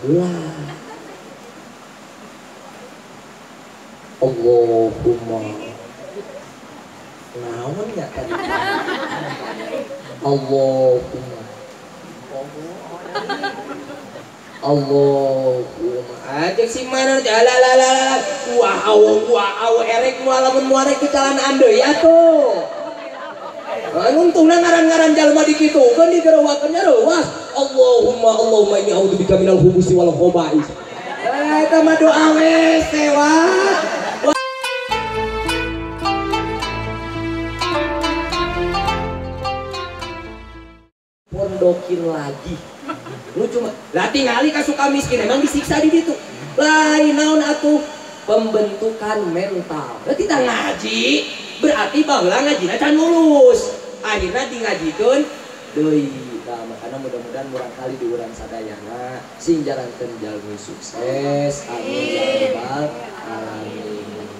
heula. Allahumma naon ya tadi? Allahumma Allahumma aja si mana la wah erek moal lamun moal rek dicalanaan deui atuh. Untungna ngaran-ngaran jalma dikitukeun digerowakeun nya reuas. Allahumma Allahumma inni a'udzubika minal khubusi wal khaba'is. Eta mah doa we sewa. Pondokin lagi. Lu cuma lah tingali ka suka miskin emang disiksa di ditu. Lain naon atuh pembentukan mental. Berarti kita ngaji berarti baheula ngajina can lulus. Akhirna di ngajikeun deui. Nah, makana mudah-mudahan murang kali di urang sadayana sing jalankeun jalmi sukses. Amin ya rabbal alamin.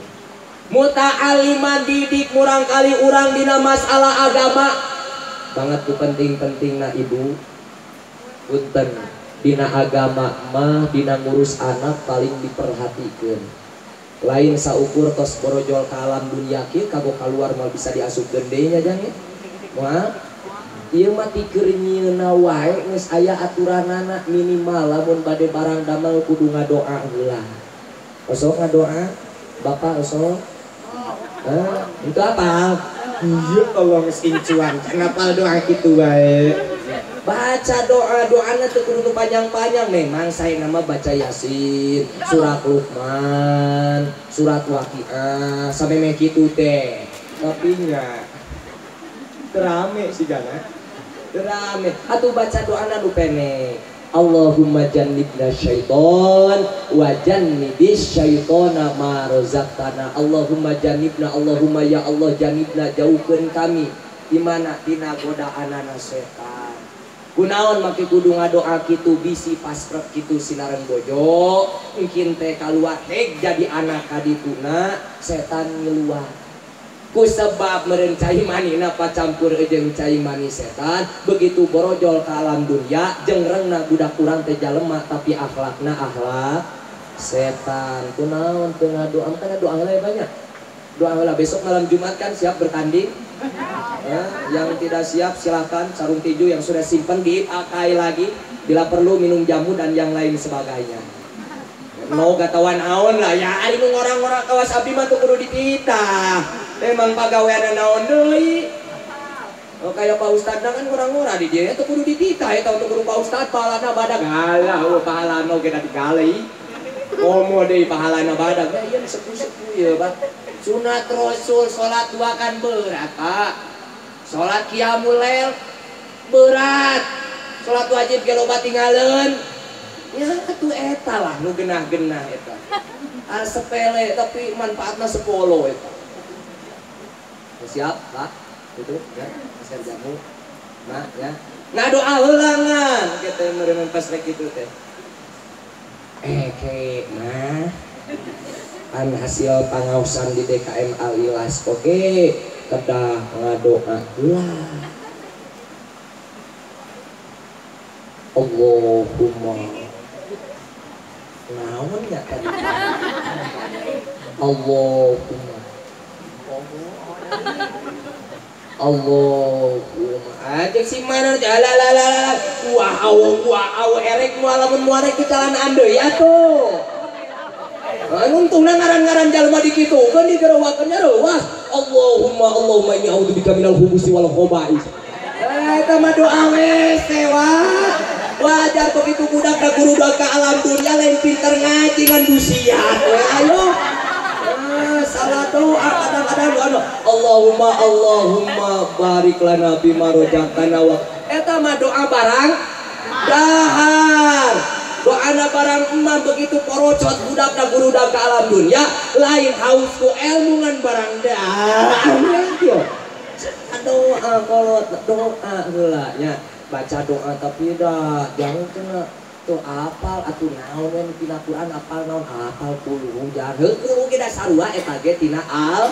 Muta'aliman didik murang kali urang dina masalah agama. Banget ku penting-pentingna ibu. Punten dina agama mah dina ngurus anak paling diperhatikeun. Lain saukur tos borojol ka alam dunia kieu kago kaluar moal bisa diasupkeun deui nya jang ya. Moal ieu mah tikeur nyieunna wae geus aya aturanana minimal lamun bade barang damel kudu ngadoa heula. Osok ngadoa? Bapak osok? Hah? Itu apa? Iya Allah geus incuan, kenapa doa kitu wae? Baca doa, doana teu kudu panjang-panjang. Memang saya nama baca Yasin, surat Luqman, surat Waqiah, sampai meh kitu teh. Tapi nya terame sih gana. Terame. Atuh baca doana nu pendek. Allahumma jannibna syaiton wa jannibis syaitona ma razaqtana. Allahumma jannibna, Allahumma ya Allah jannibna, jauhkeun kami di mana tina godaanana setan. Kunaon make kudu ngadoa kitu bisi pasprek kitu sinareng bojo, mungkin teh kaluar teh jadi anak kadituna setan ngeluar. Ku sebab meureun cai manina pacampur jeung cai mani setan, begitu borojol ka alam dunia jengrengna budak urang teh jalema tapi akhlakna akhlak setan. Kunaon teu ngadoa, makana doa heula banyak. Doa heula besok malam Jumat kan siap bertanding. Ya, yang tidak siap silakan sarung tinju yang sudah simpen dipakai lagi bila perlu minum jamu dan yang lain sebagainya. No gatawan aon lah ya ari nu ngorang-ngorang kawas abdi mah teu kudu dititah. Memang pagaweanna naon deui. Oh kaya Pak Ustadna kan ngorang-ngorang di dieu teu kudu dititah eta teu kudu Pak Ustad pahalana badag. Alah eueuh pahalana oge da digalei. Komo deui pahalana badag. Ya ieu sepuh-sepuh ieu Pak. Sunat Rasul salat dua kan berat Pak. Salat qiyamul lail berat. Salat wajib ge loba tingaleun. Ya atuh eta lah nu genah-genah eta. Ah sepele tapi manfaatna sepolo eta. Siap Pak? Itu ya, aser jamu. Nah ya. Ngadoa heula ngan kitu meureun pas rek kitu teh. Ke mah an hasil pangaosan di DKM Al-Ikhlas oke kedah ngadoa heula. Allahumma naon ya tadi? Allahumma Allahumma aja si mana la wah erek moal lamun moal rek dicalanaan deui atuh. Untungna ngaran-ngaran jalma dikitukeun digerowakeun nya reuas. Allahumma Allahumma inni a'udzubika minal khubusi wal khaba'is. Eta mah doa we sewa. Wajar begitu budak da guru ka alam dunia lain pinter ngaji ngan busiat we ayo. Salah doa kadang-kadang doa Allahumma Allahumma barik lana bima razaqtana wa eta mah doa barang dahar. Doana barang emam begitu porocot budak da guru da ka alam dunia lain haus ku ilmu ngan barang dahar. Doa kolot doa heula nya baca doa tapi dah jangan kena tuh apal atuh naon we tina Quran apal naon apal kulhu jangan heueuh ge da sarua eta ge tina Al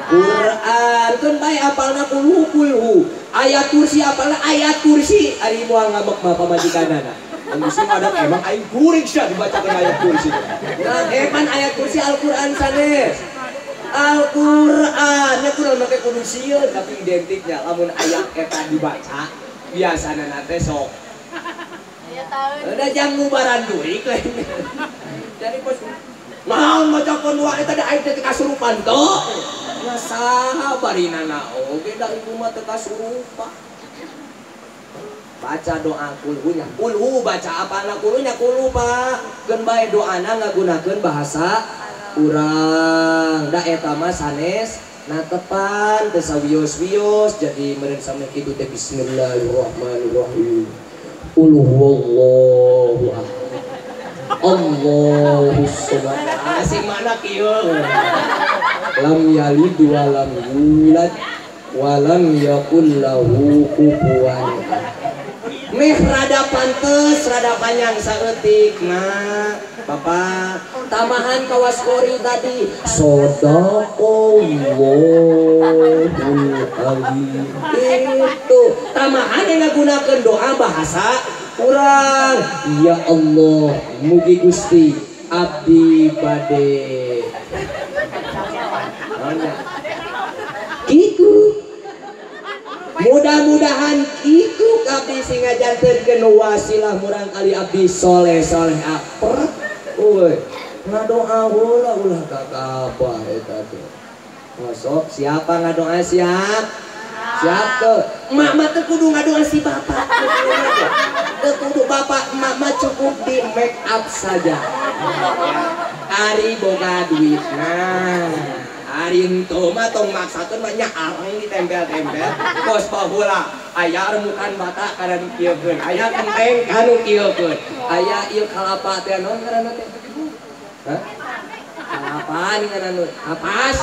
Quran keun bae apalna kulhu kulhu ayat kursi apalna ayat kursi ari moal ngambek mah pamajikanana. Kondisi ada emang aing kuring sia dibacakeun ayat kursi. Nah, pan ayat kursi Al-Qur'an sanes. Al-Qur'an nya kudu make kudu sieun tapi identiknya lamun ayat eta dibaca biasana nate sok. Aya taeun. Udah jang ngubaran durik lain. Jadi pos naon macakeun wae tadi aing teh kasurupan teu. Nya saha barinana oge da ibu mah teu kasurupan. Baca doa kulhunya. Kulhu baca apana kulhunya kulhu Pak. Keun bae doana ngagunakeun bahasa urang. Da eta mah sanes natepan teu sawios-wios jadi meureun sampe kitu teh bismillahirrahmanirrahim. Qul huwallahu ahad. Allahus samad. Asing mana kieu? Lam yalid wa lam yulad wa lam yakul lahu kufuwan ahad. Meh rada pantes, rada panjang saeutik mak, bapak. Tambahan kawas kori tadi. Sadaqallahul azim. Itu tambahan yang ngagunakeun doa bahasa urang. Ya Allah, mugi Gusti abdi bade. Kitu. Mudah-mudahan kitu abdi sing ngajantenkeun wasilah murang kali abdi soleh-soleh apert. Euy, ngadoa heula ulah kakabah eta teh. Sok siapa ngadoa siap? Siap teu? Emak mah teu kudu ngadoa si bapak. Teu kudu bapak, emak mah cukup di make up saja. Ari boga duit. Nah, ari henteu mah tong maksakeun mah nya areng ditempel-tempel. Kos baheula aya remukan bata kana nu kieukeun, aya kenteng kana nu kieukeun. Aya ieu kalapa teh naon ngaranna teh? Hah? Kalapa ngaranna nu? Kapas?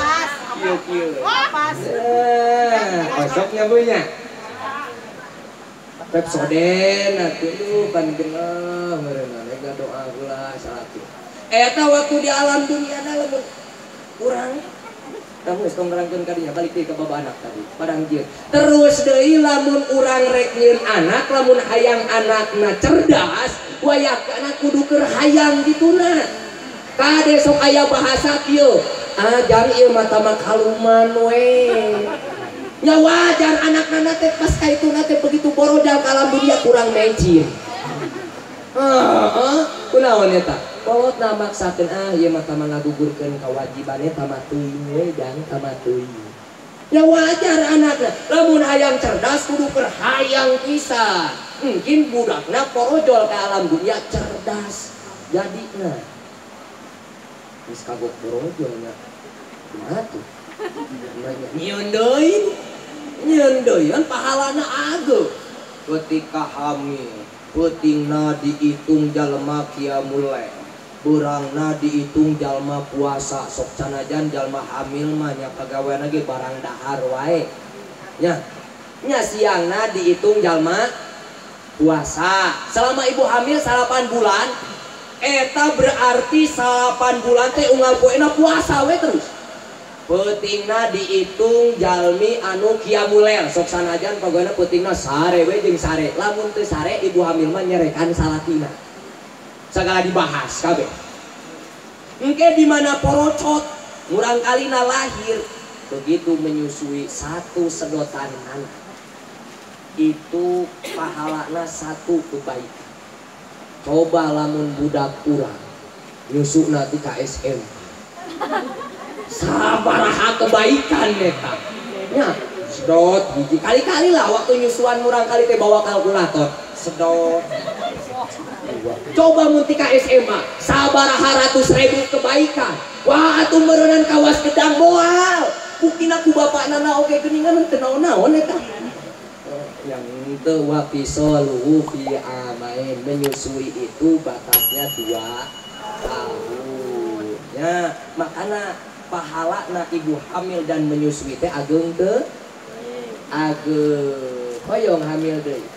Kieu-kieu. Kapas. Osok nya Bu nya. Pepsoden atuh pan geuneuh meureunna lega doa heula salaki. Eta waktu di alam dunia na lamun urang kamu geus tong nerangkeun ka dinya balik deui ka baba anak tadi padang kieu. Terus deui lamun urang rek nyieun anak lamun hayang anakna cerdas wayahna kudu keur hayang dituna. Kade sok aya bahasa kieu, ah jang ieu mah tama kaluman we. Nya wajar anakna teh pas ka ituna teh begitu borodal ka alam dunia kurang mecin. Heeh, kunaon eta? Kolotna maksakeun ah ieu mah tama ngagugurkeun kewajiban eta mah teuing we jang tama teuing. Ya wajar anakna, lamun hayang cerdas kudu keur hayang pisan. Mungkin budakna porojol ka alam dunia cerdas jadina. Geus kagok borojol nya. Kumaha tuh? Nyieun deui. Nyieun deui kan pahalana ageng. Ketika hamil, peutingna dihitung jalma qiyamul lail. Beurangna dihitung jalma puasa. Sok sanajan jalma hamil mah nya pagawean ge barang dahar wae. Nya, nya siangna dihitung jalma puasa. Selama ibu hamil 8 bulan, eta berarti 8 bulan teh unggal poena puasa we terus. Peutingna dihitung jalmi anu qiyamul lail. Sok sanajan pagaweana peutingna sare we jeung sare. Lamun teu sare ibu hamil mah nyerekan salakina. Segala dibahas kabeh. Engke di mana porocot murang kalina lahir begitu menyusui satu sedotan anak itu pahalana satu kebaikan. Coba lamun budak urang nyusuna ti ka SM. Sabaraha kebaikan eta. Nya sedot hiji kali-kali lah waktu nyusuan murang kali teh bawa kalkulator. Sedot. Coba mun ti ka SMA sabaraha ratus ribu kebaikan. Wah atuh meureunan kawas gedang moal. Buktina ku bapakna na oge geuningan teu naon-naon eta. Yang teu wa fisaluhu fi amain, menyusui itu batasnya 2 tahun. Ya, makana pahalana ibu hamil dan menyusui teh ageng teu? Ageng. Hoyong hamil deui.